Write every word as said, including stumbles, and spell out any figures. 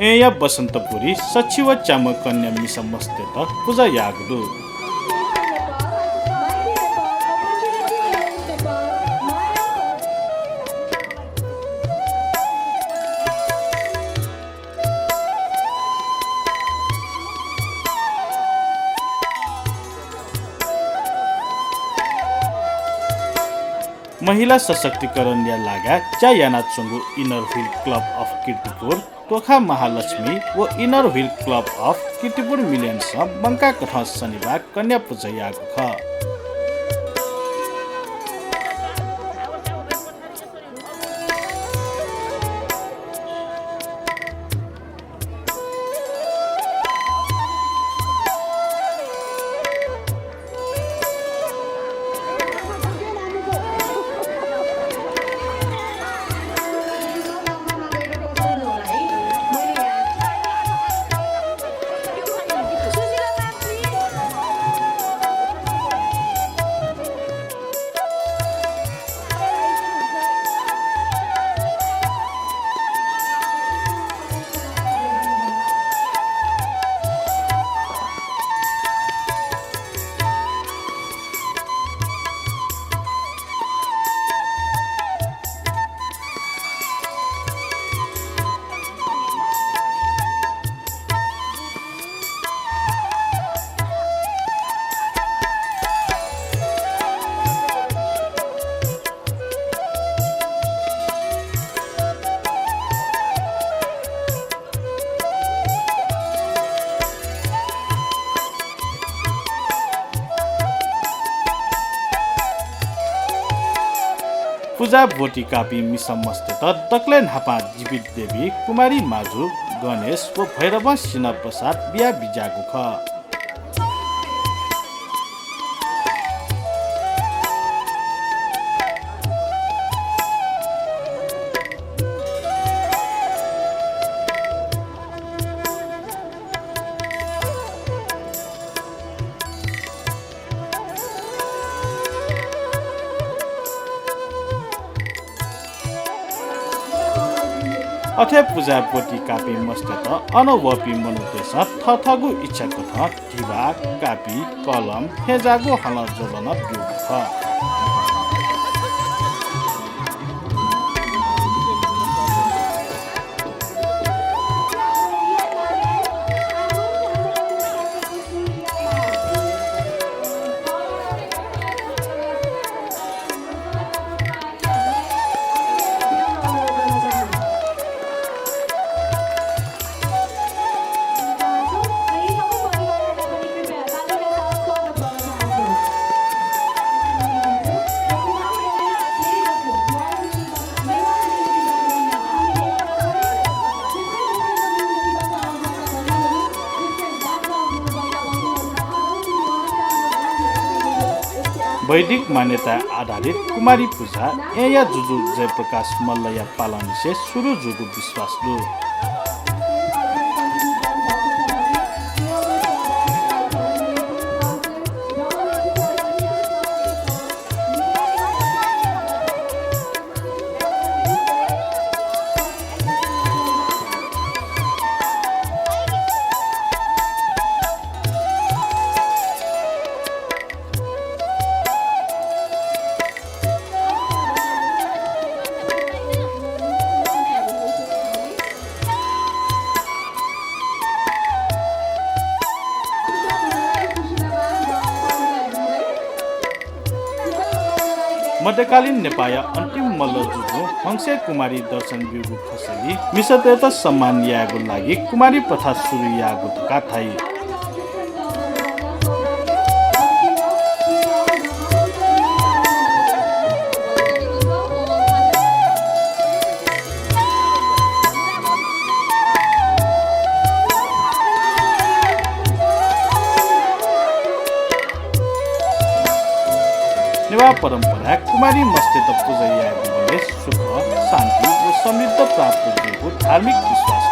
येँया बसन्तपुरी सछि व च्याम्ह कन्या मिसा मस्तय्त पुजा याःगु दु। महिला सशक्तिकरणया लागाय् ज्या यानाच्वंगु Inner Wheel Club of Kirtipur, तोखा महालक्ष्मी व Inner Wheel Club of Kirtipur मिलियन्सं मंकाकथं शनिबार कन्या पुजा याःगु खः। पुजा ब्वति काःपिं मिसा मस्तय्त दकलय् न्हापां जीवित देवी, कुमारी माजु, गणेश व भैरवं सिन्हः प्रसाद बिया बिज्याःगु खः। अथे पुजाय् ब्वति काःपिं मस्तय्त अन वःपिं मनूतय्सं थःथःगु इच्छा कथं धिबा, कापी, कलम, थेंजाःगु हलं ज्वलं नं ब्यूगु खः। वैदिक मान्यताय् आधारित कुमारी पुजा येँया जुजु जयप्रकाश मल्लया पालंनिसें सुरु जूगु विश्वास दु। मध्यकालीन नेपाःया अन्तिम मल्ल जुजुं हंसे कुमारी दर्शन ब्यूगु खसली मिसातय्त सम्मान यायेगु लागि कुमारी प्रथा सुरु याःगु धकाः धाइ। नेवाः परम्पराय् कुमारी मस्तय्त पुजा यायेगुबलय् सुख, शान्ति व समृद्धि प्राप्त जुइगु धार्मिक विश्वास